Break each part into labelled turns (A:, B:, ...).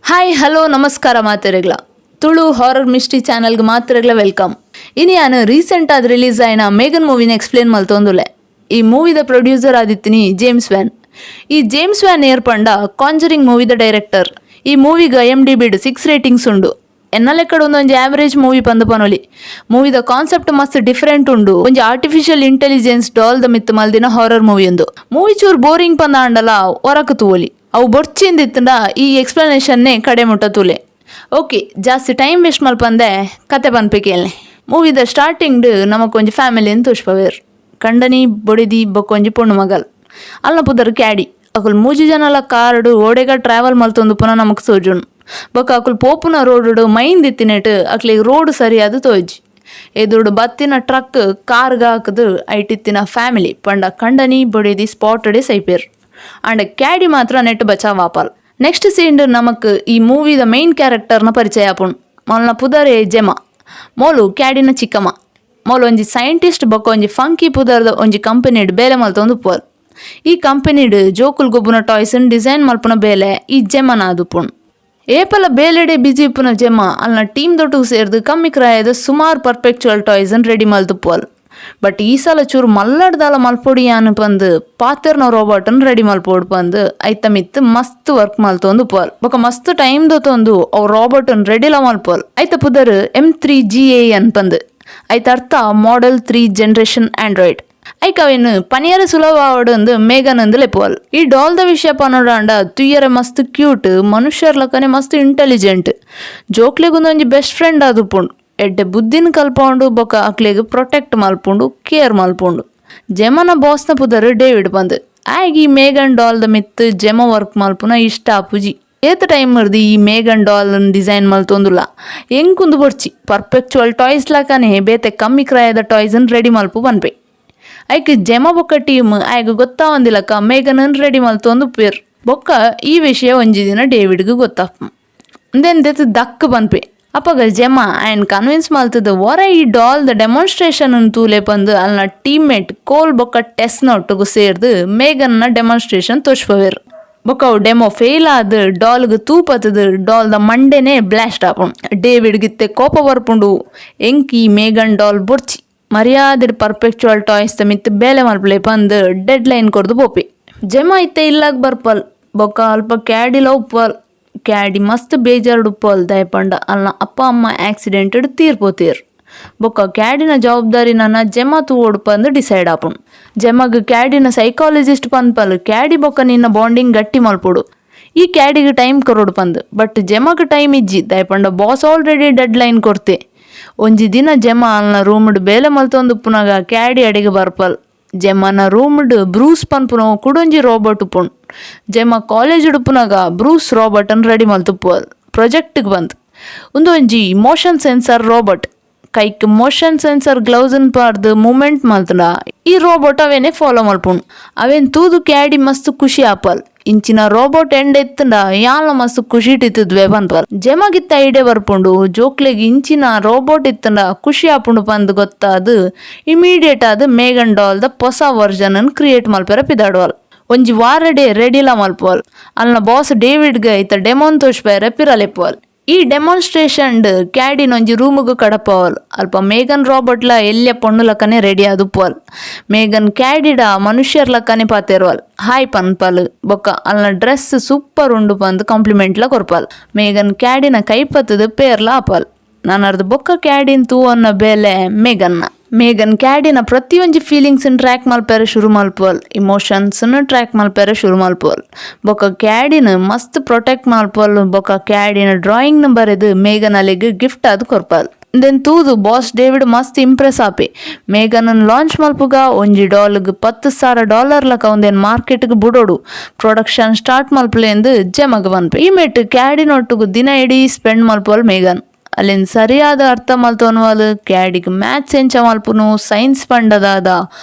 A: Hi, hello, ನಮಸ್ಕಾರ ಮಾತೆರೆಗ್ಲ. Tulu horror mystery ಚಾನಲ್ಗೆ ಮಾತೆರೆಗ್ಲ welcome. ಇನಿ ಯಾನ್ ರೀಸೆಂಟ್ ಆದ್ ರಿಲೀಸ್ ಆಯಿನ ಮೇಗನ್ ಮೂವಿನ ಎಕ್ಸ್ಪ್ಲೇನ್ ಮಲ್ತೊಂದುಲ್ಲೆ. ಈ ಮೂವಿದ ಪ್ರೊಡ್ಯೂಸರ್ ಆದಿತ್ತಿನಿ ಜೇಮ್ಸ್ ವ್ಯಾನ್. ಈ ಜೇಮ್ಸ್ ವ್ಯಾನ್ ಏರ್ ಪಂಡ ಕಾಂಜರಿಂಗ್ ಮೂವಿದ ಡೈರೆಕ್ಟರ್. ಈ ಮೂವಿಗ ಐಎಂಡಿಬಿಡ್ 6 ರೇಟಿಂಗ್ಸ್ ಉಂಡು. ಎನ್ನ ಲೆಕ್ಕಡ್ ಒಂದೊಂಜಿ ಆವರೇಜ್ ಮೂವಿ ಪಂದ್ ಪನೊಲಿ. ಮೂವಿದ ಕಾನ್ಸೆಪ್ಟ್ ಮಸ್ತ್ ಡಿಫರೆಂಟ್ ಉಂಡು. ಒಂಜಿ artificial intelligence doll the ಮಿತ್ತ್ ಮಲ್ದಿನ ಹಾರರ್ ಮೂವಿ ಉಂದು. ಮೂವಿ ಚೂರ್ ಬೋರಿಂಗ್ ಪಂದ ಆಂಡಲ ಒರಕು ತೂವೊಲಿ. ಅವು ಬೊರ್ಚಿಂದಿತ್ತಂಡ ಈ ಎಕ್ಸ್ಪ್ಲನೇಷನ್ನೇ ಕಡೆ ಮುಟ್ಟ ತೂಲೆ. ಓಕೆ, ಜಾಸ್ತಿ ಟೈಮ್ ವೇಸ್ಟ್ ಮಲ್ಪಂದೆ ಕತೆ ಪನ್ಪೆ ಕೇಳ್ನೆ. ಮೂವಿದ ಸ್ಟಾರ್ಟಿಂಗ್ ನಮಕ್ ಒಂಜಿ ಫ್ಯಾಮಿಲಿ ತೋಜ್ಪವೇರ್. ಕಂಡನಿ, ಬೊಡೆದಿ ಬೊಕ್ಕ ಒಂಜಿ ಪೊಣ್ಣು ಮಗಲ್. ಅಲ್ನ ಪುದರ್ ಕ್ಯಾಡಿ. ಅಕುಲು ಮೂಜಿ ಜನಲ ಕಾರ್ಡ್ ಓಡೆಗ ಟ್ರಾವೆಲ್ ಮಲ್ತೊಂದು ಪುನ ನಮಕ್ ತೋಜುಂಡು. ಬೊಕ್ಕ ಅಕುಲು ಪೋಪುನ ರೋಡ್ ಮೈಂದಿತ್ತಿನೆಟ್ ಅಕ್ಲೆಗ್ ರೋಡ್ ಸರಿಯಾದ್ ತೋಜಿ. ಎದುರುಡು ಬತ್ತಿನ ಟ್ರಕ್ ಕಾರ್ಗ್ ಹಾಕುದು ಐಟಿತ್ತಿನ ಫ್ಯಾಮಿಲಿ ಪಂಡ ಕಂಡನಿ, ಬೊಡೆದಿ ಸ್ಪಾಟ್ ಡೇ ಸೈಪೇರ್. ಆಂಡ ಕ್ಯಾಡಿ ಮಾತ್ರ ನೆಟ್ ಬಚಾವ್ ಆಪಲ್. ನೆಕ್ಸ್ಟ್ ಸೀನ್ ನಮಕ್ ಈ ಮೂವಿದ ಮೈನ್ ಕ್ಯಾರೆಕ್ಟರ್ನ ಪರಿಚಯ ಆಪುಂಡು. ಮೊಲ್ನ ಪುದರೇ ಜೆಮಾ. ಮೋಲು ಕ್ಯಾಡಿನ ಚಿಕ್ಕಮ್ಮ. ಮೋಲು ಒಂಜಿ ಸೈಂಟಿಸ್ಟ್ ಬೊಕ್ಕ ಒಂಜಿ ಫಂಕಿ ಪುದರ್ದ ಒಂಜಿ ಕಂಪನಿಡ್ ಬೇಲೆ ಮಲ್ತೊಂದು ಉಪ್ಪುವಲ್. ಈ ಕಂಪನಿಡ್ ಜೋಕುಲ್ ಗೊಬ್ಬುನ ಟಾಯ್ಸ್ ಡಿಸೈನ್ ಮಲ್ಪುನ ಬೇಲೆ ಈ ಜೆಮನ ಆದುಪ್ಪುಂಡು. ಏಪಲ ಬೇಲೆಡೆ ಬಿಜಿ ಉಪ್ಪುನ ಜೆಮ್ಮ ಅಲ್ನ ಟೀಮ್ ದೊಟ್ಟುಗು ಸೇರ್ದು ಕಮ್ಮಿ ಕ್ರಾಯದ ಸುಮಾರು ಪರ್ಪೆಕ್ಚುವಲ್ ಟಾಯ್ಸ್ ರೆಡಿ ಮಲ್ತುಪ್ಪುವಲ್. ಬಟ್ ಈ ಸಲ ಚೂರು ಮಲ್ಲಡ್ದಾಲ ಮಲ್ಪೊಡಿ ಯಾನ್ ಪಂದ್ ಪಾತೆರ್ನ ರೋಬೋಟನ್ ರೆಡಿ ಮಲ್ಪೊಡು ಪಂದ್ ಐತ ಮಿತ್ತ್ ಮಸ್ತ್ ವರ್ಕ್ ಮಲ್ತೊಂದು ಉಪ್ಪುವಲ್. ಬೊಕ ಮಸ್ತ್ ಟೈಮ್ ದೊತ್ತೊಂದು ಅವು ರೋಬೋಟನ್ ರೆಡಿಲ ಮಲ್ಪುವಲ್. ಐತ ಪುದರ್ M3GAN ಪಂದ್. ಐತ ಅರ್ಥ model 3 generation Android. ಐಕ್ ಅವೆನ್ ಪನಿಯರ ಸುಲಭ ಆವಡ್ ಮೇಗನ್ ಅಂದ್ ಲೆಪ್ಪುವಲ್. ಈ ಡಾಲ್ದ ವಿಷಯ ಪನೊಡಾಂಡ ತುಯ್ಯರೆ ಮಸ್ತ್ ಕ್ಯೂಟ್, ಮನುಷ್ಯರ್ ಲಕ್ಕನೆ ಮಸ್ತ್ ಇಂಟೆಲಿಜೆಂಟ್. ಜೋಕ್ಲೆಗ್ ಒಂಜಿ ಬೆಸ್ಟ್ ಫ್ರೆಂಡ್ ಆದುಪ್ಪುಂಡು. ಎಡ್ಡೆ ಬುದ್ಧಿನ ಕಲ್ಪೌಂಡು, ಬೊಕ ಅಕ್ಲೆಗ್ ಪ್ರೊಟೆಕ್ಟ್ ಮಲ್ಪುಂಡು, ಕೇರ್ ಮಲ್ಪುಂಡು. ಜೆಮನ ಬಾಸ್ನ ಪುದರ್ ಡೇವಿಡ್ ಪಂದ್. ಆಯಗ್ ಈ ಮೇಗನ್ ಡಾಲ್ the ಮಿತ್ತ್ ಜೆಮ ವರ್ಕ್ ಮಲ್ಪುನ ಇಷ್ಟ ಆಪುಜಿ. ಏತ್ ಟೈಮ್ ಇರ್ದು ಈ ಮೇಗನ್ ಡಾಲ್ ಡಿಸೈನ್ ಮಲ್ತೊಂದುಲ್ಲ, ಎಂಕುಂದು ಬೊರ್ಚಿ, ಪರ್ಪೆಕ್ಚುವಲ್ ಟಾಯ್ಸ್ ಲಕನೆ ಬೇತೆ ಕಮ್ಮಿ ಕ್ರಾಯದ ಟಾಯ್ಸ್ ರೆಡಿ ಮಲ್ಪು ಪನ್ಪೆ. ಐಕ್ ಜೆಮ ಬೊಕ್ಕ ಟೀಮ್ ಆಯಗ್ ಗೊತ್ತಾವಂದಿಲಕ್ಕ ಮೇಗನ್ ರೆಡಿ ಮಲ್ತೊಂದು ಪೇರ್. ಬೊಕ್ಕ ಈ ವಿಷಯ ಒಂಜಿ ದಿನ ಡೇವಿಡ್ಗ್ ಗೊತ್ತಾಪು. ಉಂದೆನ್ ದೆತ್ತ್ ದಕ್ ಪನ್ಪೆ. ಅಪಗ ಜೆಮ ಆಯನ್ ಕನ್ವಿನ್ಸ್ ಮಲ್ತದ ಒರ ಈ doll the demonstration ತೂಲೆ ಪಂದ್ ಅಲ್ನ ಟೀಮ್ಮೇಟ್ ಕೋಲ್ ಬೊಕ್ಕ ಟೆಸ್ ನೊಟ್ಟುಗು ಸೇರ್ದು ಮೇಗನ್ನ ಡೆಮಾನ್ಸ್ಟ್ರೇಷನ್ ತೋಜ್ಪವೇರ್. ಬೊಕ್ಕ ಅವು ಡೆಮೋ ಫೇಲ್ ಆದ್ ಡಾಲ್ಗ್ ತೂಪತ್ತದು ಡಾಲ್ the ಮಂಡೆನೆ blast ಆಪುಂಡು. ಡೇವಿಡ್ ಗಿತ್ತೆ ಕೋಪ ಬರ್ಪುಂಡು. ಎಂಕ್ ಈ ಮೇಗನ್ ಡಾಲ್ ಬೊರ್ಚಿ, ಮರ್ಯಾದೆಡ್ ಪರ್ಪೆಕ್ಚುವಲ್ ಟಾಯ್ಸ್ ದ ಮಿತ್ತ್ ಬೇಲೆ ಮಲ್ಪುಲೆ ಪಂದ್ ಡೆಡ್ ಲೈನ್ ಕೊರ್ದು ಪೋಪೆ. ಜೆಮ ಇತ್ತೆ ಇಲ್ಲಾಗ್ ಬರ್ಪಲ್. ಬೊಕ್ಕ ಅಲ್ಪ ಕ್ಯಾಡಿಲ ಉಪ್ಪುವಲ್. ಕ್ಯಾಡಿ ಮಸ್ತ್ ಬೇಜಾರ್ಡ್ ಉಪ್ಪುವಲ್. ದಾಯೆ ಪಂಡ ಅಲ್ನ ಅಪ್ಪ ಅಮ್ಮ ಆಕ್ಸಿಡೆಂಟ್ ತೀರ್ ಪೋತೇರ್. ಬೊಕ್ಕ ಕ್ಯಾಡಿನ ಜವಾಬ್ದಾರಿ ನನ ಜೆಮ ತೂವೊಡು ಪಂದ್ ಡಿಸೈಡ್ ಆಪುಂಡು. ಜೆಮಗ್ ಕ್ಯಾಡಿನ ಸೈಕಾಲಜಿಸ್ಟ್ ಪನ್ಪಲ್, ಕ್ಯಾಡಿ ಬೊಕ್ಕ ನಿನ್ನ ಬಾಂಡಿಂಗ್ ಗಟ್ಟಿ ಮಲ್ಪೊಡು, ಈ ಕ್ಯಾಡಿಗ್ ಟೈಮ್ ಕೊರೊಡು ಪಂದ್. ಬಟ್ ಜೆಮಗ್ ಟೈಮ್ ಇಜ್ಜಿ. ದಾಯೆ ಪಂಡ boss already dead line ಕೊರ್ತೆ. ಒಂಜಿ ದಿನ ಜೆಮ ಅಲ್ನ ರೂಮ್ಡ್ ಬೇಲೆ ಮಲ್ತೊಂದು ಉಪ್ಪುನಗ ಕ್ಯಾಡಿ ಅಡಿಗೆ ಬರ್ಪಲ್. ಜೆಮ್ಮನ ರೂಮ್ಡ್ ಬ್ರೂಸ್ ಪನ್ಪುನವು ಕುಡೊಂಜಿ ರೋಬೋಟ್ ಉಪ್ಪುಂಡು. ಜೆಮ್ಮ ಕಾಲೇಜ್ ಉಪ್ಪುನಗ ಬ್ರೂಸ್ ರೋಬೋಟನ್ ರೆಡಿ ಮಲ್ತುಪ್ಪುವಲ್ ಪ್ರಾಜೆಕ್ಟ್ಗೆ ಬಂದ್. ಉಂದು ಒಂಜಿ motion sensor robot. ಕೈಕ್ motion sensor gloves ಪಾಡ್ದು ಮೂವ್ಮೆಂಟ್ ಮಲ್ತುಂಡ ಈ ರೋಬೋಟ್ ಅವೇನೆ ಫಾಲೋ ಮಲ್ಪುಂಡು. ಅವೇನ್ ತೂದು ಕ್ಯಾಡಿ ಮಸ್ತ್ ಖುಷಿ ಆಪಲ್. ಇಂಚಿನ ರೋಬೋಟ್ ಎಂಡ ಇತ್ತುಂಡ ಯಾನ್ಲ ಮಸ್ತ್ ಖುಷಿ ಇತ್ತಿದ್ವೆ ಪನ್ಪಲ್. ಜೆಮಗಿತ್ತ ಐಡಿಯಾ ಬರ್ಪುಂಡು. ಜೋಕ್ಲೆಗ್ ಇಂಚಿನ ರೋಬೋಟ್ ಇತ್ತುಂಡ ಖುಷಿ ಆಪುಂಡು ಪಂದ್ ಗೊತ್ತಾದ್ ಇಮಿಡಿಯೇಟ್ ಆದ್ ಮೇಗನ್ ಡಾಲ್ ದ ಪೊಸ ವರ್ಜನ್ ಕ್ರಿಯೇಟ್ ಮಲ್ಪೆರ ಪಿದಾಡುವಲ್. ಒಂಜಿ ವಾರಡೆ ರೆಡಿಲ ಮಲ್ಪುವಲ್. ಅಲ್ನ ಬಾಸ್ ಡೇವಿಡ್ಗ್ ಐತ ಡೆಮೋನ್ ತೋಜ್ಪೆರೆ ಪಿರಲೆಪ್ಪುವಲ್. ಈ ಡೆಮಾನ್ಸ್ಟ್ರೇಷನ್ ಕ್ಯಾಡಿನ ಒಂಜಿ ರೂಮುಗು ಕಡಪವಲ್. ಅಲ್ಪ ಮೇಗನ್ ರಾಬರ್ಟ್ಲ ಎಲ್ಯ ಪೊಣ್ಣು ಲಕ್ಕನೆ ರೆಡಿ ಆದುಪ್ಪುವಲ್. ಮೇಗನ್ ಕ್ಯಾಡಿಡ ಮನುಷ್ಯರ್ ಲಕ್ಕನೆ ಪಾತೆರುವಲ್. ಹಾಯ್ ಪನ್ಪಲ್. ಬೊಕ್ಕ ಅಲ್ನ ಡ್ರೆಸ್ ಸೂಪರ್ ಉಂಡು ಪಂದ್ ಕಾಂಪ್ಲಿಮೆಂಟ್ಲ ಕೊರ್ಪಲ್. ಮೇಗನ್ ಕ್ಯಾಡಿನ ಕೈ ಪತ್ತದು ಪೇರ್ಲ ಆಪಲ್. ನಾನರ್ದು ಬೊಕ್ಕ ಕ್ಯಾಡಿನ್ ತೂವನ್ನ ಬೇಲೆ ಮೇಗನ್ನ. ಮೇಗನ್ ಕ್ಯಾಡಿನ ಪ್ರತಿಯೊಂಜಿ ಫೀಲಿಂಗ್ಸ್ ಟ್ರ್ಯಾಕ್ ಮಲ್ಪೆರೆ ಶುರು ಮಲ್ಪುವಲ್. ಇಮೋಷನ್ಸ್ ಟ್ರ್ಯಾಕ್ ಮಲ್ಪೆರೆ ಶುರು ಮಲ್ಪುವಲ್. ಬೊಕ್ಕ ಕ್ಯಾಡಿನ ಮಸ್ತ್ ಪ್ರೊಟೆಕ್ಟ್ ಮಲ್ಪುವಲ್. ಬೊಕ್ಕ ಕ್ಯಾಡಿನ ಡ್ರಾಯಿಂಗ್ ನ ಬರೆದು ಮೇಗನ್ ಅಲೆಗ್ ಗಿಫ್ಟ್ ಆದ್ ಕೊರ್ಪಲ್. Then ತೂದು ಬಾಸ್ ಡೇವಿಡ್ ಮಸ್ತ್ ಇಂಪ್ರೆಸ್ ಆಪೆ. ಮೇಗನ್ ಲಾಂಚ್ ಮಲ್ಪುಗ, ಒಂಜಿ ಡಾಲ್ಗ್ $10,000 ಲಕ ಉಂದೆನ್ ಮಾರ್ಕೆಟ್ಗ್ ಬುಡೋಡು, ಪ್ರೊಡಕ್ಷನ್ ಸ್ಟಾರ್ಟ್ ಮಲ್ಪುಲೆ ಜೆಮಗ್ ಪನ್ಪೆ. ಈ ಮೆಟ್ ಕ್ಯಾಡಿನೊಟ್ಟುಗು ದಿನ ಇಡೀ ಸ್ಪೆಂಡ್ ಮಲ್ಪುವಲ್. ಮೇಗನ್ ಅಲ್ಲಿನ ಸರಿಯಾದ ಅರ್ಥ ಮಲ್ತೊನುವಲ್. ಕ್ಯಾಡಿಗ್ ಮ್ಯಾಥ್ಸ್ ಎಂಚ ಮಲ್ಪುನು, ಸೈನ್ಸ್ ಪಂಡದಾದ,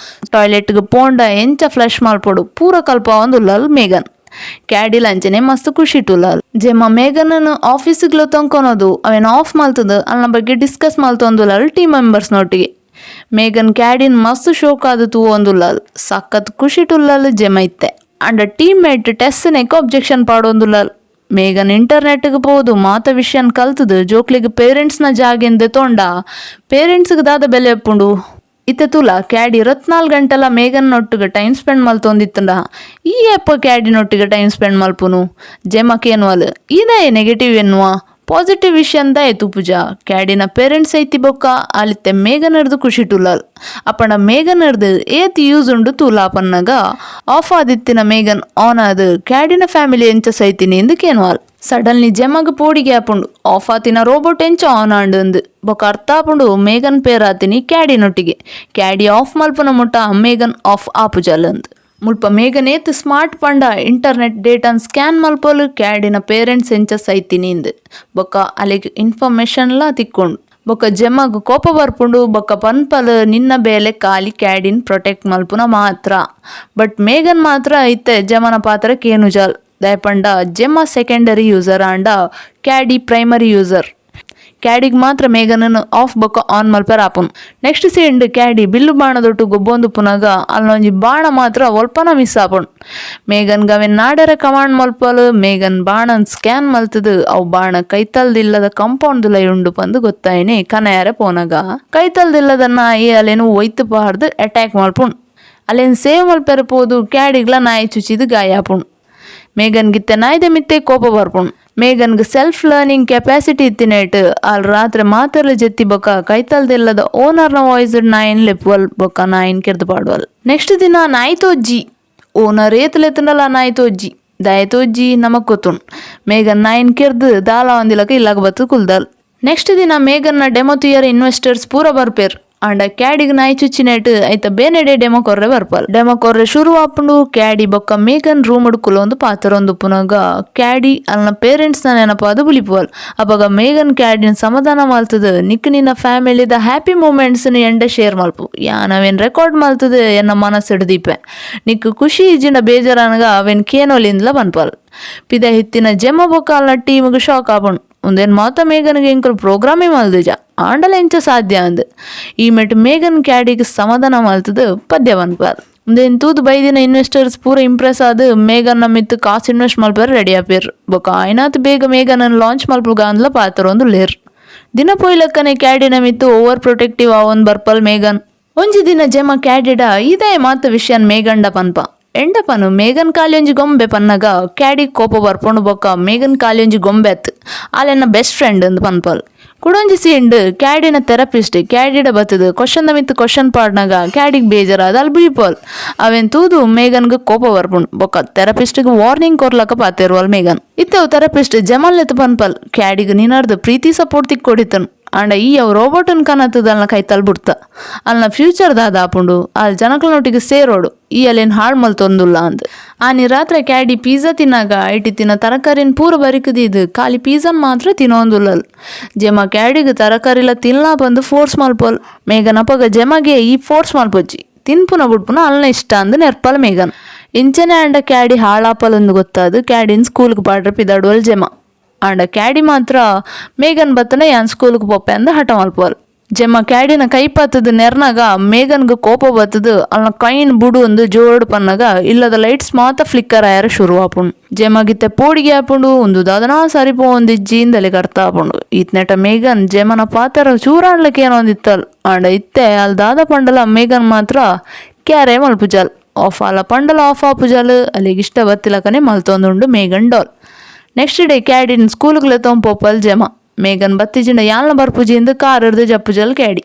A: ಟಾಯ್ಲೆಟ್ಗ್ ಪೋಂಡ ಎಂಚ ಫ್ಲಶ್ ಮಲ್ಪೊಡು ಪೂರ ಕಲ್ಪವೊಂದುಲ್ಲಲ್. ಮೇಗನ್ ಕ್ಯಾಡಿಲ ಅಂಚನೆ ಮಸ್ತ್ ಖುಷಿ ಉಲ್ಲಲ್. ಜೆಮ್ಮ ಮೇಗನ್ ಆಫೀಸ್ಗ್ಲ ತೊಂಕೊನೋದು ಅವೇನ್ ಆಫ್ ಮಲ್ತದ ಅಲ್ನ ಬಗ್ಗೆ ಡಿಸ್ಕಸ್ ಮಲ್ತೊಂದುಲ್ಲಲ್ ಟೀಮ್ ಮೆಂಬರ್ಸ್ ನೊಟ್ಟಿಗೆ. ಮೇಗನ್ ಕ್ಯಾಡಿನ್ ಮಸ್ತ್ ಶೋಕ್ ಆದ್ ತೂವೊಂದುಲ್ಲಲ್. ಸಖತ್ ಖುಷಿಟುಲ್ಲಲ್ ಜೆಮ ಇತ್ತೆ. ಅಂಡ team mate test ನೆಕ್ objection ಪಾಡೊಂದುಲ್ಲಲ್. ಮೇಘನ್ ಇಂಟರ್ನೆಟ್ಗೆ ಪೋದು ಮಾತ ವಿಷಯನ್ ಕಲ್ತದು ಜೋಕ್ಲಿಗೆ ಪೇರೆಂಟ್ಸ್ನ ಜಾಗೆನ್ ದೆತೊಂಡ ಪೇರೆಂಟ್ಸ್ಗೆ ದಾದ ಬೆಲೆ ಉಪ್ಪುಂಡು. ಇತ್ತೆ ತೂಲ, ಕ್ಯಾಡಿ 24 ಗಂಟೆಲ ಮೇಘನ್ ನೊಟ್ಟಿಗೆ ಟೈಮ್ ಸ್ಪೆಂಡ್ ಮಲ್ತೊಂದಿತ್ತಂಡ ಈ ಏಪ ಕ್ಯಾಡಿ ನೊಟ್ಟಿಗೆ ಟೈಮ್ ಸ್ಪೆಂಡ್ ಮಲ್ಪುನು? ಜೆಮಕ್ ಎನ್ನುವಲ್, ಇದೇ ನೆಗೆಟಿವ್ ಎನ್ನುವ, ಪಾಸಿಟಿವ್ ವಿಷಯ ತೂಪುಜ. ಕ್ಯಾಡಿನ ಪೇರೆಂಟ್ಸ್ ಐತಿ ಬೊಕ್ಕ ಆಲಿತ್ತೆ ಮೇಘನರ್ದು ಖುಷಿ ಟುಲಾಲ್ ಅಪ್ಪಂಡ ಮೇಘನರ್ದು ಏತ್ ಯೂಸ್ ಉಂಡು ತೂಲಾ ಪನ್ನಗ, ಆಫ್ ಆದಿತ್ತಿನ ಮೇಘನ್ ಆನ್ ಆದ್ ಕ್ಯಾಡಿನ ಫ್ಯಾಮಿಲಿ ಎಂಚ ಸೈತಿನಿ ಎಂದು ಕೇನ್ವಾಲ್. ಸಡನ್ಲಿ ಜೆಮಗ್ ಪೋಡಿಗೆ ಆಪುಂಡು, ಆಫ್ ಆತಿನ ರೋಬೋಟ್ ಎಂಚ ಆನ್ ಆಂಡು ಅಂದು. ಬೊಕ ಅರ್ಥ ಆಪುಂಡು, ಮೇಘನ್ ಪೇರಾತಿನಿ ಕ್ಯಾಡಿನೊಟ್ಟಿಗೆ, ಕ್ಯಾಡಿ ಆಫ್ ಮಲ್ಪುನ ಮುಟ್ಟ ಮೇಘನ್ ಆಫ್ ಆಪುಜಲ್ ಅಂದ್. ಮುಲ್ಪ ಮೇಘನ್ ಏತ್ ಸ್ಮಾರ್ಟ್ ಪಂಡ, ಇಂಟರ್ನೆಟ್ ಡೇಟಾನ್ ಸ್ಕ್ಯಾನ್ ಮಲ್ಪೋಲು, ಕ್ಯಾಡಿನ ಪೇರೆಂಟ್ಸ್ ಎಂಚ ಸೈತಿನಿ ಇಂದ್. ಬೊಕ್ಕ ಅಲೆಗ್ ಇನ್ಫಾರ್ಮೇಶನ್ಲಾ ತಿಕ್ಕೊಂಡು. ಬೊಕ್ಕ ಜೆಮ್ಮಗ್ ಕೋಪ ಬರ್ಪುಂಡು. ಬೊಕ್ಕ ಪನ್ಪಲ್, ನಿನ್ನ ಬೇಲೆ ಖಾಲಿ ಕ್ಯಾಡಿನ್ ಪ್ರೊಟೆಕ್ಟ್ ಮಲ್ಪುನ ಮಾತ್ರ. ಬಟ್ ಮೇಘನ್ ಮಾತ್ರ ಇತ್ತೆ ಜಮನ ಪಾತ್ರ ಕೇನುಜಾಲ್. ದಾಯೆಪಂಡ Gemma secondary user ಆಂಡ ಕ್ಯಾಡಿ ಪ್ರೈಮರಿ ಯೂಸರ್. ಕ್ಯಾಡಿಗ್ ಮಾತ್ರ ಮೇಘನನ್ನು ಆಫ್ ಬೊಕ್ಕ ಆನ್ ಮಲ್ಪೆರ ಆಪುನು. ನೆಕ್ಸ್ಟ್ ಸೀನ್ಡ್ ಕ್ಯಾಡಿ ಬಿಲ್ಲು ಬಾಣದೊಟ್ಟು ಗೊಬ್ಬೊಂದು ಪುನಗ ಅಲ್ಲೊಂಜಿ ಬಾಣ ಮಾತ್ರ ಒಲ್ಪನ ಮಿಸ್ ಆಪುಂಡು. ಮೇಘನ್ ಗವೆನ್ ನಾಡರ ಕಮಾಂಡ್ ಮಲ್ಪಲು. ಮೇಘನ್ ಬಾಣನ್ ಸ್ಕ್ಯಾನ್ ಮಲ್ತದು ಅವು ಬಾಣ ಕೈತಲ್ದಿಲ್ಲದ ಕಂಪೌಂಡ್ ದುಲೈ ಉಂಡು ಪಂದು ಗೊತ್ತಾಯಿನಿ. ಕನಯಾರೆ ಪೋನಗ ಕೈತಲ್ದಿಲ್ಲದ ನಾಯಿ ಅಲ್ಲೇನು ಒಯ್ತು ಪಾರ್ದು ಅಟ್ಯಾಕ್ ಮಲ್ಪುಂಡು. ಅಲ್ಲೇನು ಸೇವ್ ಮಲ್ಪೆರ ಪೋದು ಕ್ಯಾಡಿಗ್ಲ ನಾಯಿ ಚುಚಿದು ಗಾಯ ಆಪುಂಡು. ಮೇಘನ್ ಗಿತ್ತೆ ನಾಯ್ದ ಮಿತ್ತೆ ಕೋಪ ಬರ್ಪುಂಡು. ಮೇಘನ್ಗ್ self learning capacity ಇತ್ತಿನೇಟ್ all ರಾತ್ರಿ ಮಾತೆರ್ಲ ಜೆತ್ತಿ ಬೊಕ್ಕ ಕೈತಲ್ದೆಲ್ಲದ ಓನರ್ನ ವಾಯ್ಸ್ ನಾಯಿನ್ ಲೆಪ್ಪುವಲ್. ಬೊಕ್ಕ ನಾಯಿನ್ ಕೆರ್ದು ಪಾಡುವಲ್. ನೆಕ್ಸ್ಟ್ ದಿನ ನಾಯಿ ತೋಜ್ಜಿ. ಓನರ್ ಏತ್ ಲೆತ್ತುಂಡಲ ನಾಯಿ ತೋಜ್ಜಿ. ದಾಯ ತೋಜ್ಜಿ ನಮಕ್ ಗೊತ್ತುಂಡು. ಮೇಘನ್ ನಾಯಿನ್ ಕೆರ್ದು ದಾಲ ಒಂದಿಲಕ ಇಲ್ಲಾಗ ಬತ್ತು ಕುಲ್ದಲ್. ನೆಕ್ಸ್ಟ್ ದಿನ ಮೇಘನ್ನ ಡೆಮೋ ತುಯರ್ ಇನ್ವೆಸ್ಟರ್ಸ್ ಪೂರ ಬರ್ಪೇರ್. ಆಂಡ ಕ್ಯಾಡಿಗ್ ನಾಯಿ ಚುಚ್ಚಿನೇಟ್ ಐತ ಬೇನೆಡೆ ಡೆಮೋ ಕೊರ್ರೆ ಬರ್ಪಲ್. ಡೆಮೋ ಕೊರ್ರೆ ಶುರು ಆಪುಂಡು. ಕ್ಯಾಡಿ ಬೊಕ್ಕ ಮೇಘನ್ ರೂಮ್ ಕುಲೊಂದು ಪಾತ್ರೊಂದು ಪುನಗ ಕ್ಯಾಡಿ ಅಲ್ನ ಪೇರೆಂಟ್ಸ್ ನ ನೆನಪಾದ ಬುಲಿಪುವಲ್. ಅಪಗ ಮೇಘನ್ ಕ್ಯಾಡಿನ ಸಮಾಧಾನ ಮಲ್ತದ, ನಿಕ್ ನಿನ್ನ ಫ್ಯಾಮಿಲಿದ ಹ್ಯಾಪಿ ಮೂಮೆಂಟ್ಸ್ ಎಂಡ ಶೇರ್ ಮಲ್ಪು, ಯಾನ್ ಅವೇನ್ ರೆಕಾರ್ಡ್ ಮಲ್ತದ ಎನ್ನ ಮನಸ್ಸಿಡ್ ದೀಪೆ, ನಿಕ್ ಖುಷಿ ಇಜ್ಜಿಂಡ ಬೇಜಾರನಗ ಅವೇನ್ ಕೇನೋಲಿಂದ್ಲ ಪನ್ಪಲ್. ಪಿದ ಹಿತ್ತಿನ ಜೆಮ್ಮ ಬೊಕ್ಕ ಅಲ್ನ ಟೀಮ್ಗ್ ಶಾಕ್ ಆಪುಂಡು. ಉಂದೇನ್ ಮಾತ ಮೇಘನ್ಗೆ ಎಂಕುಲು ಪ್ರೋಗ್ರಾಮೇ ಮಲ್ದಿಜ, ಆಂಡಲ ಎಂಚ ಸಾಧ್ಯ ಅಂದ್. ಈ ಮೆಟ್ ಮೇಘನ್ ಕ್ಯಾಡಿಗ್ ಸಮಾಧಾನ ಮಲ್ತದ ಪದ್ಯ ಪನ್ಪಲ್. ಉಂದೇನ್ ತೂದು ಬೈದಿನ ಇನ್ವೆಸ್ಟರ್ಸ್ ಪೂರ ಇಂಪ್ರೆಸ್ ಆದ್ ಮೇಘನ್ನ ಮಿತ್ತು ಕಾಸು ಇನ್ವೆಸ್ಟ್ ಮಲ್ಪೆರ್ ರೆಡಿ ಆಪೇರ್. ಬೊಕ್ಕ ಆಯ್ನಾತ್ ಬೇಗ ಮೇಘನನ್ ಲಾಂಚ್ ಮಲ್ಪುಗ ಅಂದ್ಲ ಪಾತ್ರೊಂದು ಲೇರ್. ದಿನ ಪೋಯ್ಲಕ್ಕನೆ ಕ್ಯಾಡಿನ ಮಿತ್ತು ಓವರ್ ಪ್ರೊಟೆಕ್ಟಿವ್ ಆವೊಂದು ಬರ್ಪಲ್ ಮೇಘನ್. ಒಂಜಿ ದಿನ ಜೆಮ ಕ್ಯಾಡಿಡ ಇದೇ ಮಾತ ವಿಷಯನ್ ಮೇಘಂಡ ಪನ್ಪ. ಎಂಡಪನು ಮೇಘನ್ ಕಾಲಿಯೊಂಜಿ ಗೊಂಬೆ ಪನ್ನಗ ಕ್ಯಾಡಿ ಕೋಪ ಬರ್ಪುಂಡು. ಬೊಕ್ಕ ಮೇಘನ್ ಕಾಲಿಯೊಂಜಿ ಗೊಂಬೆ ಅತ್, ಆಲೆನ್ನ ಬೆಸ್ಟ್ ಫ್ರೆಂಡ್ ಅಂದ್ ಪನ್ಪಲ್. ಕುಡೊಂಜಿ ಸೀನ್ಡ್ ಕ್ಯಾಡಿನ ಥೆರಪಿಸ್ಟ್ ಕ್ಯಾಡಿಡ ಬತ್ತದು ಕ್ವಶನ್ ಮಿತ್ತು ಕ್ವಶನ್ ಪಾಡ್ನಾಗ ಕ್ಯಾಡಿಗ್ ಬೇಜಾರಾದ ಅಲ್ಲಿ ಬುಲಿಪೋಲ್. ಅವೇನ್ ತೂದು ಮೇಘನ್ಗ್ ಕೋಪ ಬರ್ಪುಂಡು. ಬೊಕ್ಕ ಥೆರಪಿಸ್ಟ್ಗ್ ವಾರ್ನಿಂಗ್ ಕೊರ್ಲಕ ಪಾತೆರುವಲ್ ಮೇಘನ್. ಇತ್ತೆ ಥೆರಪಿಸ್ಟ್ ಜಮಲ್ ಎತ್ತು ಪನ್ಪಲ್, ಕ್ಯಾಡಿಗ್ ನಿನರ್ದು ಪ್ರೀತಿ ಸಪೋರ್ಟ್ ತಿಕ್ಕೊಡಿತನು, ಆಂಡ ಈ ಅವು ರೋಬೋಟನ್ ಕನತದ ಅಲ್ನ ಕೈತಲ್ ಬಿಡ್ತ, ಅಲ್ನ ಫ್ಯೂಚರ್ ದಾದ ಆಪುಂಡು? ಅಲ್ ಜನಕ್ಲನೊಟ್ಟಿಗೆ ಸೇರೋಡು, ಈ ಅಲ್ಲೇನ್ ಹಾಳ್ ಮಲ್ತೊಂದುಲ್ಲ ಅಂದ್. ಆನಿ ರಾತ್ರಿ ಕ್ಯಾಡಿ ಪಿಜ್ಜಾ ತಿನ್ನಾಗ ಐಟಿ ತಿನ್ನ ತರಕಾರಿನ ಪೂರ ಬರಿಕದಿದ್ದು ಖಾಲಿ ಪಿಜ್ಜಾನ್ ಮಾತ್ರ ತಿನ್ನೊಂದುಲ್ಲಲ್. ಜೆಮ ಕ್ಯಾಡಿಗ್ ತರಕಾರಿಲ ತಿನ್ಲಾ ಬಂದು ಫೋರ್ಸ್ ಮಲ್ಪೋಲ್. ಮೇಘನ್ ಅಪಗ ಜೆಮಗೆ ಈ ಫೋರ್ಸ್ ಮಲ್ಪೊಜ್ಜಿ, ತಿನ್ಪುನ ಬುಡ್ಪುನ ಅಲ್ನ ಇಷ್ಟ ಅಂದ್ ನೆರ್ಪಲ್ ಮೇಘನ್. ಇಂಚನೆ ಆಂಡ ಕ್ಯಾಡಿ ಹಾಳಾಪಲಂದು ಗೊತ್ತಾದು ಕ್ಯಾಡಿನ್ ಸ್ಕೂಲ್ಗೆ ಪಾಡ್ರ ಪಿದಾಡುವಲ್ ಜೆಮ. ಆಂಡ ಕ್ಯಾಡಿ ಮಾತ್ರ ಮೇಘನ್ ಬತ್ತನ ಯಾನ್ ಸ್ಕೂಲ್ಗೆ ಪೋಪೆ ಅಂದ ಹಠ ಮಲ್ಪುವಲ್. ಜೆಮ್ಮ ಕ್ಯಾಡಿನ ಕೈ ಪತ್ತದು ನೆರ್ನಾಗ ಮೇಘನ್ಗ್ ಕೋಪ ಬತ್ತದು ಅಲ್ನ ಕೈನ್ ಬುಡು ಒಂದು ಜೋಡು ಪನ್ನಗ ಇಲ್ಲದ ಲೈಟ್ಸ್ ಮಾತ ಫ್ಲಿಕ್ಕರ್ ಆಯರ ಶುರು ಆಪುಂಡು. ಜೆಮಗಿತ್ತೆ ಪೋಡಿಗೆ ಆಪುಂಡು. ಒಂದು ದಾದನಾ ಸರಿ ಪೋವೊಂದಿಜ್ಜಿ ಇಂದಲೆ ಅರ್ಥ ಆಪುಂಡು. ಈತ್ನೆಟ ಮೇಘನ್ ಜೆಮನ ಪಾತರ ಚೂರಾಣ್ಲಕ್ಕೆ ಏನೋ ಒಂದಿತ್ತಲ್. ಆಂಡ ಇತ್ತೆ ಅಲ್ ದಾದ ಪಂಡಲ ಮೇಘನ್ ಮಾತ್ರ ಕ್ಯಾರೆ ಮಲ್ಪುಜಾಲ್. ಆಫ್ ಆಲ ಪಂಡಲ ಆಫ್ ಆಪುಜಾಲ್. ಅಲ್ಲಿಗೆ ಇಷ್ಟ ಬತ್ತಿಲಕನೆ ಮಲ್ತೊಂದುಂಡು ಮೇಘನ್ doll. Next day ಕ್ಯಾಡಿನ್ ಸ್ಕೂಲ್ಗೆ ಲೆತ್ತೊಂದು ಪೋಪಲ್ ಜೆಮ. ಮೇಘನ್ ಬತ್ತಿಜಿಂಡ ಯಾಲ್ನ ಬರ್ಪುಜಿಂದು ಕಾರ್ ಹಿಡ್ದು ಜಪ್ಪುಜಲ್ ಕ್ಯಾಡಿ.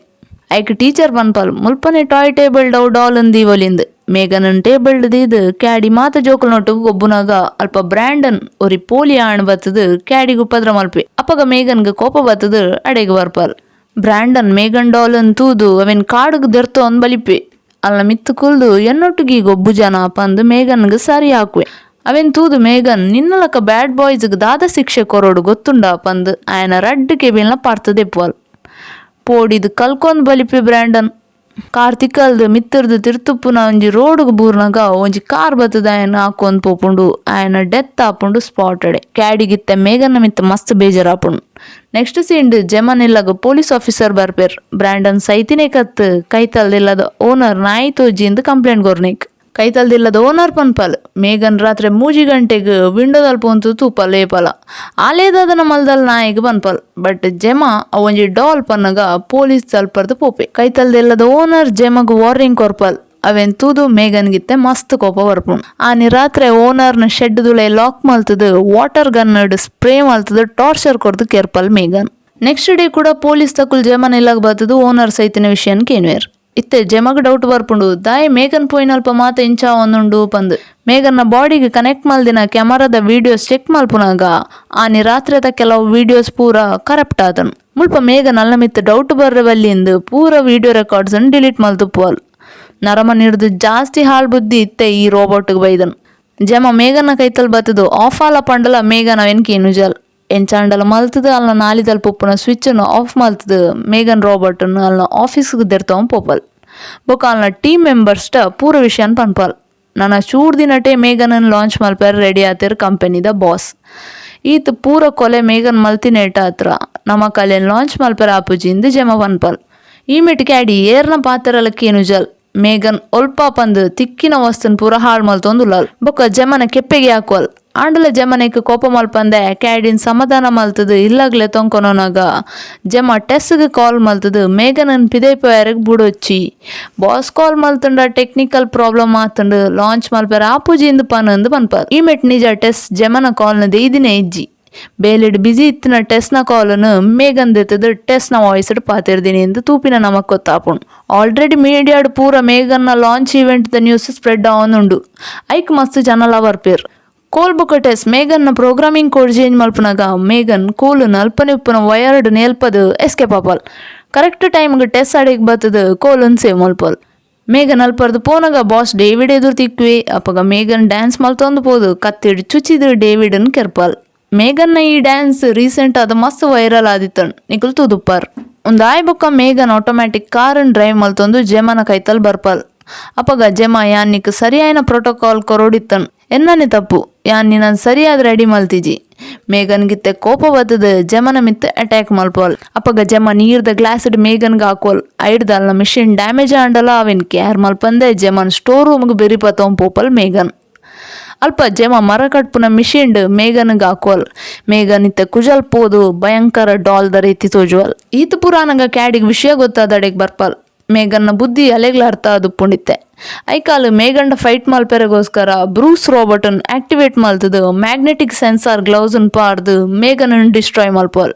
A: ಐಕ್ ಟೀಚರ್ ಪನ್ಪಲ್, ಮುಲ್ಪನೆ ಟಾಯ್ ಟೇಬಲ್ ಡೌ ಡಾಲ್ ಅಂದೀವೊಲಿಂದ್. ಮೇಘನನ್ ಟೇಬಲ್ ದೀದ್ ಕ್ಯಾಡಿ ಮಾತ ಜೋಕುಲ್ ನೊಟ್ಟುಗು ಗೊಬ್ಬುನಾಗ ಅಲ್ಪ ಬ್ರ್ಯಾಂಡನ್ ಒರಿ ಪೋಲಿ ಆಣ್ ಬತ್ತದು ಕ್ಯಾಡಿಗ್ ಉಪದ್ರ ಮಲ್ಪೆ. ಅಪಗ ಮೇಘನ್ಗ್ ಕೋಪ ಬತ್ತದು ಅಡೆಗ್ ಬರ್ಪಲ್. ಬ್ರ್ಯಾಂಡನ್ ಮೇಘನ್ ಡಾಲ್ ತೂದು ಅವೆನ್ ಕಾಡುಗ್ ದೆರ್ತು ಒಂದ್ ಬಲಿಪೆ. ಅಲ್ಲ ಮಿತ್ತು ಕುಲ್ದು ಎನ್ನೊಟ್ಟಿಗೆ ಗೊಬ್ಬು ಜನ ಪಂದು ಮೇಘನ್ಗ್ ಸರಿ ಹಾಕುವೆ. ಅವೆನ್ ತೂದು ಮೇಘನ್, ನಿನ್ನಲಕ ಬ್ಯಾಡ್ ಬಾಯ್ಸ್ಗ್ ದಾದ ಶಿಕ್ಷೆ ಕೊರೋಡು ಗೊತ್ತುಂಡ ಪಂದು ಆಯನ ರಡ್ಡ್ ಕೆಬಿಲ್ನ ಪಾರ್ತದೆಪ್ಪುವಲ್. ಪೋಡಿದ್ ಕಲ್ಕೊಂದ್ ಬಲಿಪೆ ಬ್ರ್ಯಾಂಡನ್. ಕಾರ್ ತಿಕ್ಕಲ್ದು ಮಿತ್ತರ್ದು ತಿರ್ತುಪ್ಪುನ ಒಂಜಿ ರೋಡ್ಗ್ ಬೂರ್ನಗ ಒಂಜಿ ಕಾರ್ ಬತ್ತದ ಆಯನ ಹಾಕೊಂದ್ ಪೋಪುಂಡು. ಆಯನ ಡೆತ್ ಆಪುಂಡು ಸ್ಪಾಟ್ ಅಡೆ. ಕ್ಯಾಡಿಗಿತ್ತೆ ಮೇಘನ ಮಿತ್ತ ಮಸ್ತ್ ಬೇಜಾರಾಪುಂಡು. ನೆಕ್ಸ್ಟ್ ಸೀನ್ಡ್ ಜೆಮನ್ ಇಲ್ಲಗ ಪೊಲೀಸ್ ಆಫೀಸರ್ ಬರ್ಪೇರ್. ಬ್ರ್ಯಾಂಡನ್ ಸೈತಿನೇ ಕತ್ ಕೈತಲ್ದಿಲ್ಲದ ಓನರ್ ನಾಯಿ ತೋಜಿಂದು ಕಂಪ್ಲೇಂಟ್ ಕೊರ್ನಿಕ್. ಕೈತಲ್ದಿಲ್ಲದ ಓನರ್ ಪನ್ಪಲ್ ಮೇಘನ್ ರಾತ್ರೆ 3 ಗಂಟೆಗ್ ವಿಂಡೋದಲ್ಪ ಉಂತು ತೂಪಲ್ ಏಪಲ ಆಲೇದಾದನ ಮಲ್ದಲ್ ನಾಯಿಗ್ ಪನ್ಪಲ್. ಬಟ್ ಜೆಮಾ ಅವೊಂಜಿ ಡಾಲ್ ಪನ್ನಗ ಪೊಲೀಸ್ ತಲ್ಪರ್ದ್ ಪೋಪೆ. ಕೈತಲ್ದಿಲ್ಲದ ಓನರ್ ಜೆಮಗ್ ವಾರ್ನಿಂಗ್ ಕೊರ್ಪಲ್. ಅವೆನ್ ತೂದು ಮೇಘನ್ಗಿತ್ತೆ ಮಸ್ತ್ ಕೋಪ ಬರ್ಪುಂಡು. ಆನಿ ರಾತ್ರೆ ಓನರ್ನ ಶೆಡ್ ದುಲೈ ಲಾಕ್ ಮಲ್ತುದು water gun spray ಮಲ್ತುದು torture ಕೊರ್ದು ಕೆರ್ಪಲ್ ಮೇಘನ್. ನೆಕ್ಸ್ಟ್ ಡೇ ಕೂಡ ಪೊಲೀಸ್ ತಕುಲ್ ಜೆಮನ್ ಇಲ್ಲಗ್ ಬತ್ತುದು ಓನರ್ ಸೈತಿನ ವಿಷಯನ್ ಕೇನ್ವೇರ್. ಇತ್ತೆ ಜೆಮಗ್ ಡೌಟ್ ಬರ್ಪುಂಡು ದಾಯೆ ಮೇಘನ್ ಪೋಯಿನಲ್ಪ ಮಾತ ಇಂಚ ಆವೊಂದುಂಡು ಪಂದ್. ಮೇಘನ್ನ ಬಾಡಿಗ್ ಕನೆಕ್ಟ್ ಮಲ್ದಿನ ಕ್ಯಾಮರಾದ ವೀಡಿಯೋಸ್ ಚೆಕ್ ಮಲ್ಪುನಗ ಆನಿ ರಾತ್ರೆದ ಕೆಲವು ವೀಡಿಯೋಸ್ ಪೂರ ಕರಪ್ಟ್ ಆತುಂಡು. ಮುಲ್ಪ ಮೇಘನ್ ಅಲ್ನ ಮಿತ್ತ್ ಡೌಟ್ ಬರ್ರೆ ಬಲ್ಲಿಂದ್ ಪೂರ video records delete ಮಲ್ತುಪ್ಪುವಲ್. ನರಮನಿರ್ದ್ ಜಾಸ್ತಿ ಹಾಳ್ ಬುದ್ಧಿ ಇತ್ತೆ ಈ ರೋಬೋಟ್ಗ್ ಬೈದನ್. ಜೆಮ ಮೇಘನ್ನ ಕೈತಲ್ ಬತ್ತುದು ಆಫ್ ಆಲ ಪಂಡಲ ಮೇಘನ್ ಅವೆನ್ ಕೇನುಜಲ್. ಎಂಚಾಂಡಲ ಮಲ್ತುದು ಅಲ್ನ ನಾಲಿದಲ್ಪ ಉಪ್ಪುನ ಸ್ವಿಚ್ ನು ಆಫ್ ಮಲ್ತುದು ಮೇಘನ್ ರೋಬೋಟ್ ನು ಅಲ್ನ ಆಫೀಸ್ ಗ್ ದೆರ್ತೊಂದು ಪೋಪಲ್. ಬೊಕ ಅಲ್ನ ಟೀಮ್ ಮೆಂಬರ್ಸ್ ಟ ಪೂರ ವಿಷಯನ್ ಪನ್ಪಲ್. ನನ ಚೂರ್ ದಿನಟೇ ಮೇಘನ್ ಲಾಂಚ್ ಮಲ್ಪೆರೆ ರೆಡಿ ಆತೆರ್ ಕಂಪೆನಿದ ಬಾಸ್. ಈತ್ ಪೂರ ಕೊಲೆ ಮೇಘನ್ ಮಲ್ತಿನೇಟ ಅತ್ರ ನಮಕ್ ಅಲೆನ್ ಲಾಂಚ್ ಮಲ್ಪೆರೆ ಆಪುಜಿ ಇಂದ್ ಜೆಮ ಪನ್ಪಲ್. ಈ ಮೆಟ್ ಕ್ಯಾಡಿ ಏರ್ನ ಪಾತೆರಲ ಕೇನುಜಲ್. ಮೇಘನ್ ಒಲ್ಪ ಪಂದ್ ತಿಕ್ಕಿನ ವಸ್ತುನ್ ಪೂರ ಹಾಳ್ ಮಲ್ತೊಂದುಲ್ಲಲ್. ಬೊಕ ಜೆಮನ ಕೆಪ್ಪೆಗೆ ಆಕುವಲ್. ಆಂಡಲ ಜೆಮನೆಕ್ ಕೋಪ ಮಲ್ಪಂದೆ ಕ್ಯಾಡಿನ್ ಸಮಾಧಾನ ಮಲ್ತುದು ಇಲ್ಲಗ್ಲೆ ತೊಂಕೊನೊನಗ ಜೆಮ ಟೆಸ್ಗ್ ಕಾಲ್ ಮಲ್ತುದು ಮೇಘನನ್ ಪಿದೈ ಪೋಯೆರೆಗ್ ಬುಡೊಚ್ಚಿ ಬಾಸ್ ಕಾಲ್ ಮಲ್ತುಂಡ ಟೆಕ್ನಿಕಲ್ ಪ್ರಾಬ್ಲಮ್ ಆತುಂಡು ಲಾಂಚ್ ಮಲ್ಪೆರೆ ಆಪುಜಿ ಇಂದ್ ಪನಂದ್ ಪನ್ಪಲ್. ಈ ಮೆಟ್ ನಿಜ ಟೆಸ್ ಜೆಮನ ಕಾಲ್ನ ದೆಯ್ದಿನೇ ಇಜ್ಜಿ. ಬೇಲೆಡ್ ಬಿಜಿ ಇತ್ತಿನ ಟೆಸ್ನ ಕಾಲ್ನ್ ಮೇಘನ್ ದೆತ್ತುದು ಟೆಸ್ನ ವಾಯ್ಸ್ ಡ್ ಪಾತೆರ್ದಿನಿ ಇಂದ್ ತೂಪಿನ ನಮಕ್ ಗೊತ್ತಾಪುಂಡು. ಆಲ್ರೆಡಿ ಮೀಡಿಯಾಡ್ ಪೂರ ಮೇಘನ್ನ ಲಾಂಚ್ ಈವೆಂಟ್ ದ ನ್ಯೂಸ್ ಸ್ಪ್ರೆಡ್ ಆವೊಂದುಂಡು. ಐಕ್ ಮಸ್ತ್ ಜನಲ ಬರ್ಪೆರ್. ಕೋಲ್ ಬೊಕ ಟೆಸ್ ಮೇಘನ್ನ programming code change ಮಲ್ಪುನಗ ಮೇಘನ್ ಕೋಲುನ್ ಅಲ್ಪನೆ ಉಪ್ಪುನ ವೈರ್ಡ್ ನೇಲ್ಪದ್ ಎಸ್ಕೇಪ್ ಆಪಲ್. ಕರೆಕ್ಟ್ ಟೈಮ್ ಗ್ ಟೆಸ್ ಅಡೆಗ್ ಬತ್ತುದು ಕೋಲುನ್ ಸೇವ್ ಮಲ್ಪಲ್. ಮೇಘನ್ ಅಲ್ಪರ್ದ್ ಪೋನಗ ಬಾಸ್ ಡೇವಿಡ್ ಎದುರು ತಿಕ್ಕುವೆ. ಅಪಗ ಮೇಘನ್ ಡ್ಯಾನ್ಸ್ ಮಲ್ತೊಂದು ಪೋದು ಕತ್ತಿಡ್ ಚುಚಿದ್ ಡೇವಿಡ್ ನ್ ಕೆರ್ಪಲ್. ಮೇಘನ್ನ ಈ ಡ್ಯಾನ್ಸ್ ರೀಸೆಂಟ್ ಆದ್ ಮಸ್ತ್ ವೈರಲ್ ಆದಿತ್ತುಂಡು ನಿಕುಲು ತೂದುಪ್ಪರ್. ಉಂದಾಯ್ ಬೊಕ್ಕ ಮೇಘನ್ ಆಟೋಮ್ಯಾಟಿಕ್ ಕಾರ್ ನ್ ಡ್ರೈವ್ ಮಲ್ತೊಂದು ಜೆಮನ ಕೈತಲ್ ಬರ್ಪಲ್. ಅಪಗ ಜೆಮ ಯಾನ್ ನಿಕ್ ಸರಿಯಾಯಿನ ಪ್ರೋಟೋಕಾಲ್ ಕೊರೊಡಿತ್ತುಂಡು ಎನ್ನನೆ ತಪ್ಪು ಯಾನ್ ನಿನನ್ ಸರಿಯಾದ್ ರೆಡಿ ಮಲ್ತಿಜಿ. ಮೇಘನ್ ಗಿತ್ತೆ ಕೋಪ ಬತ್ತುದು ಜೆಮನ ಮಿತ್ತ್ ಅಟ್ಯಾಕ್ ಮಲ್ಪುವಲ್. ಅಪಗ ಜೆಮ ನೀರ್ದ ಗ್ಲಾಸ್ ಡ್ ಮೇಘನ್ ಗ್ ಆಕುವಲ್. ಐಡ್ದ್ ಅಲ್ನ ಮಿಷಿನ್ ಡ್ಯಾಮೇಜ್ ಆಂಡಲ ಅವೆನ್ ಕೇರ್ ಮಲ್ಪಂದೆ ಜೆಮನ್ ಸ್ಟೋರ್ ರೂಮ್ ಗ್ ಬೆರಿ ಪತ್ತೊಂದು ಪೋಪಲ್ ಮೇಘನ್. ಅಲ್ಪ ಜೆಮ ಮರ ಕಟ್ಪುನ ಮಿಷಿನ್ ಡ್ ಮೇಘನ್ ಗ್ ಆಕುವಲ್. ಮೇಘನ್ ಇತ್ತೆ ಕುಜಲ್ ಪೋದು ಭಯಂಕರ ಡಾಲ್ ದ ರೀತಿ ತೋಜುವಲ್. ಈತ್ ಪುರಾನಗ ಕ್ಯಾಡಿಗ್ ವಿಷಯ ಗೊತ್ತಾದ್ ಅಡೆಗ್ ಬರ್ಪಲ್. ಮೇಘನ್ನ ಬುದ್ಧಿ ಅಲೆಗ್ಲ ಅರ್ಥ ಆದುಪ್ಪುಂಡಿತ್ತೆ. ಐಕಾಲ್ ಮೇಘಂಡ ಫೈಟ್ ಮಲ್ಪೆರೆಗೋಸ್ಕರ ಬ್ರೂಸ್ ರೋಬೋಟ್ ನ್ ಆಕ್ಟಿವೇಟ್ ಮಲ್ತುದು magnetic sensor gloves ನ್ ಪಾಡ್ದ್ ಮೇಘನ್ ನ್ ಡಿಸ್ಟ್ರಾಯ್ ಮಲ್ಪುವಲ್.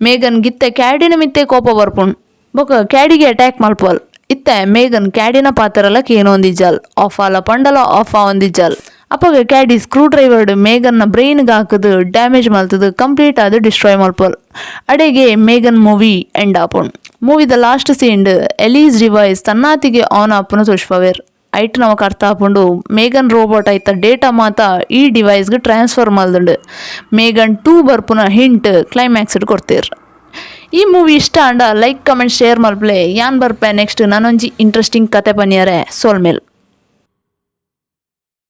A: ಮೇಘನ್ ಗಿತ್ತೆ ಕ್ಯಾಡಿನ ಮಿತ್ತೆ ಕೋಪ ಬರ್ಪುಂಡು. ಬೊಕ ಕ್ಯಾಡಿಗೆ ಅಟ್ಯಾಕ್ ಮಲ್ಪುವಲ್. ಇತ್ತೆ ಮೇಘನ್ ಕ್ಯಾಡಿನ ಪಾತೆರಲ ಕೇನೊಂದಿಜ್ಜಲ್. ಆಫ್ ಆಲ ಪಂಡಲ ಆಫ್ ಆವೊಂದಿಜ್ಜಲ್. ಅಪಗ ಕ್ಯಾಡಿ ಸ್ಕ್ರೂ ಡ್ರೈವರ್ ಮೇಘನ್ನ ಬ್ರೈನ್ ಗ್ ಹಾಕುದು ಡ್ಯಾಮೇಜ್ ಮಲ್ತುದು ಕಂಪ್ಲೀಟ್ ಆದ್ ಡಿಸ್ಟ್ರಾಯ್ ಮಲ್ಪುವಲ್. ಅಡೆಗೆ ಮೇಘನ್ ಮೂವಿ ಎಂಡ್ ಆಪುಂಡು. ಮೂವಿದ ಲಾಸ್ಟ್ ಸೀನ್ ಡ್ ಎಲೀಸ್ ಡಿವೈಸ್ ತನ್ನಾತಿಗೆ ಆನ್ ಆಪುನ ತೋಜ್ಪಾವೆರ್. ಐಟ್ ನಮಕ್ ಅರ್ಥ ಆಪುಂಡು ಮೇಘನ್ ರೋಬೋಟ್ ಐತ ಡೇಟಾ ಮಾತ ಈ ಡಿವೈಸ್ ಗ್ ಟ್ರಾನ್ಸ್ಫರ್ ಮಲ್ದುಂಡು. ಮೇಘನ್ 2 ಬರ್ಪುನ ಹಿಂಟ್ ಕ್ಲೈಮ್ಯಾಕ್ಸ್ ಡ್ ಕೊರ್ತೆರ್. ಈ ಮೂವಿ ಇಷ್ಟ ಆಂಡ like comment share ಮಲ್ಪಲೆ. ಯಾನ್ ಬರ್ಪೆ ನೆಕ್ಸ್ಟ್ ನನೊಂಜಿ ಇಂಟ್ರೆಸ್ಟಿಂಗ್ ಕತೆ ಪನಿಯರೆ. ಸೊಲ್ಮೆಲ್.